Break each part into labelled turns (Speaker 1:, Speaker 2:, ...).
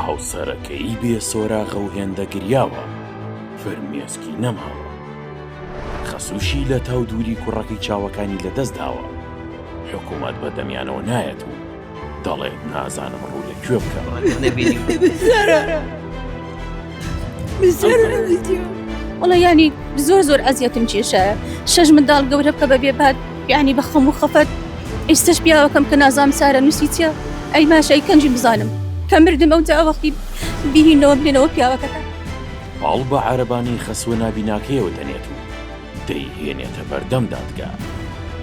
Speaker 1: هاوسەرەکەی بێ سۆراغە و هێندە گریاوە فرمێسکی نەماوە. خەسووشی لە تاو دووری کوڕەکەی چاوەکانی لە دەست داوە. حکوومەت بە دەمیانەوە نایەت و دەڵێت نازانم ڕوو لە کوێ بکەم.
Speaker 2: وەڵا یانی زۆر زۆر ئەزیەتم کێشایە شەش منداڵ گەورە بکە بە بێبات یعنی بە خەم و خەفەت ئێستش پیاوەکەم کە نازانم سارە نووسی چیە ئەی ماشە ئەی کەنجی بزانم کە مردم ئەو جا وەختی بینینەوە بلێنەوە پیاوەکەتە.
Speaker 1: پاڵ بە عەرەبانەی خەسووە نابیناکەیەوە دەنێت و دەیهێنێتە بەردەم دادگا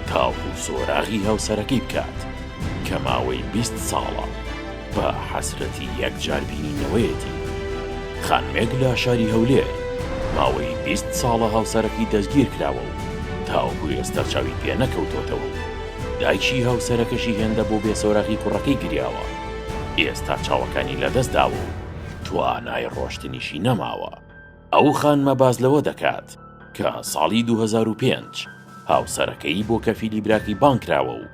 Speaker 1: تاوەکو سۆراغی هاوسەرەکەی بکات کە ماوەی 20 ساڵە بە حەسرەتی یەکجار بینینەوەیەتی. خانمێک لە شاری هەولێر ماوەی 20 ساڵە هاوسەرەکەی دەستگیرکراوە و تاوەکو ئێستا چاوی پێ نەکەوتۆتەوە و دایکی هاوسەرەکەشی هێندە بۆ بێسۆراغی کوڕەکەی گریاوە ئێستا چاوەکانی لەدەست داوە و توانای ڕۆشتنیشی نەماوە. ئەو خانمە باس لەوە دەکات کە ساڵی 2005 هاوسەرەکەی بۆ کەفیلی براکەی بانگ کراوە و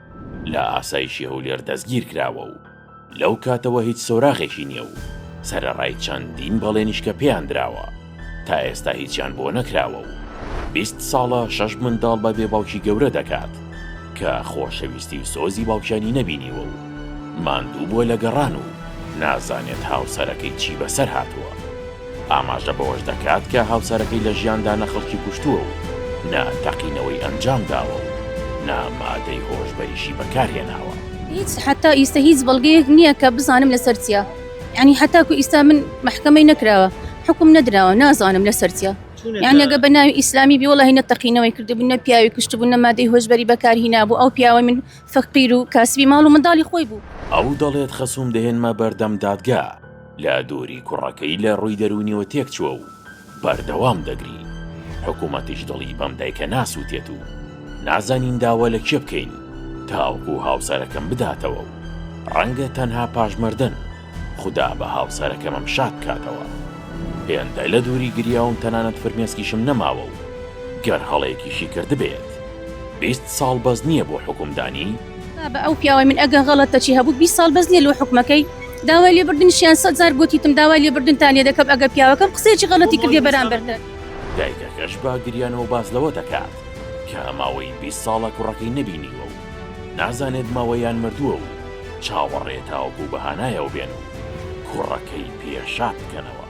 Speaker 1: لە ئاسایشی هەولێر دەستگیر کراوە و لەو کاتەوە هیچ سۆراغێکی نییە و سەرەڕای چەندین بەڵێنیش کە پێیان دراوە تا ئێستا هیچیان بۆ نەکراوە و 20 ساڵە شەش منداڵ بە بێ باوکی گەورە دەکات کە خۆشەویستی و سۆزی باوکیانی نەبینیوە و ماندوو بووە لە گەڕان و نازانێت هاوسەرەکەی چی بەسەر هاتووە. ئاماژە بەوەش دەکات کە هاوسەرەکەی لە ژیاندا نە خەڵکی کوشتووە و نە تەقینەوەی ئەنجام داوە و نە مادەی هۆشبەریشی بەکارهێناوە.
Speaker 2: هیچ حەتا ئیستا هیچ بەڵگەیەک نییە کە بزانم لەسەر چیە یعنی حەتاکو ئیستا من مەحکەمەی نەکراوە حکوم نەدراوە نازانم لەسەر چیە یان ئەگە بە ناوی ئیسلامی بی وەڵاهی نە تەقینەوەی کردبوو نە پیاوی کوشتبوو نە مادەی هۆشبەری بەکارهینابوو ئەو پیاوەی من فەقیر و کاسبی ماڵ و منداڵی خۆی بوو.
Speaker 1: ئەو دەڵێت خەسووم دەهێنمە بەردەم دادگا لە دووری کوڕەکەی لە ڕووی دەروونیەوە تێکچووە و بەردەوام دەگری، حکومەتیش دڵی بەم دایکە ناسووتێت و نازانین داوا لە کێ بکەین تاوەکو هاوسەرەکەم بداتەوە و ڕەنگە تەنها پاش مردن خودا بە هاوسەرەکەمم شاد بکاتەوە. هێندە لە دووری گریاوم تەنانەت فرمێسکیشم نەماوە و گەر هەڵەیەکیشی کردبێت 20 ساڵ بەس نییە بۆ حوکمدانی؟
Speaker 2: بابە ئەو پیاوەی من ئەگەر غەڵەتەکی هەبوو 20 ساڵ بەس نییە لۆ حوکمەکەی داوای لێبردنیشیان سەد جار گۆتیتم داوای لێبردنتان لێ دەکەم ئەگەر پیاوەکەم قسەیەکی غەڵەتی کردیە بەرامبەرتان.
Speaker 1: دایکەکەش بە گریانەوە باس لەوە دەکات کە ماوەی 20 ساڵە کوڕەکەی نەبینیوە و نازانێت ماوە یان مردووە و چاوەڕێیە تاوەکو بە هانایەوە بێن و کوڕەکەی پێ شاد بکەنەوە.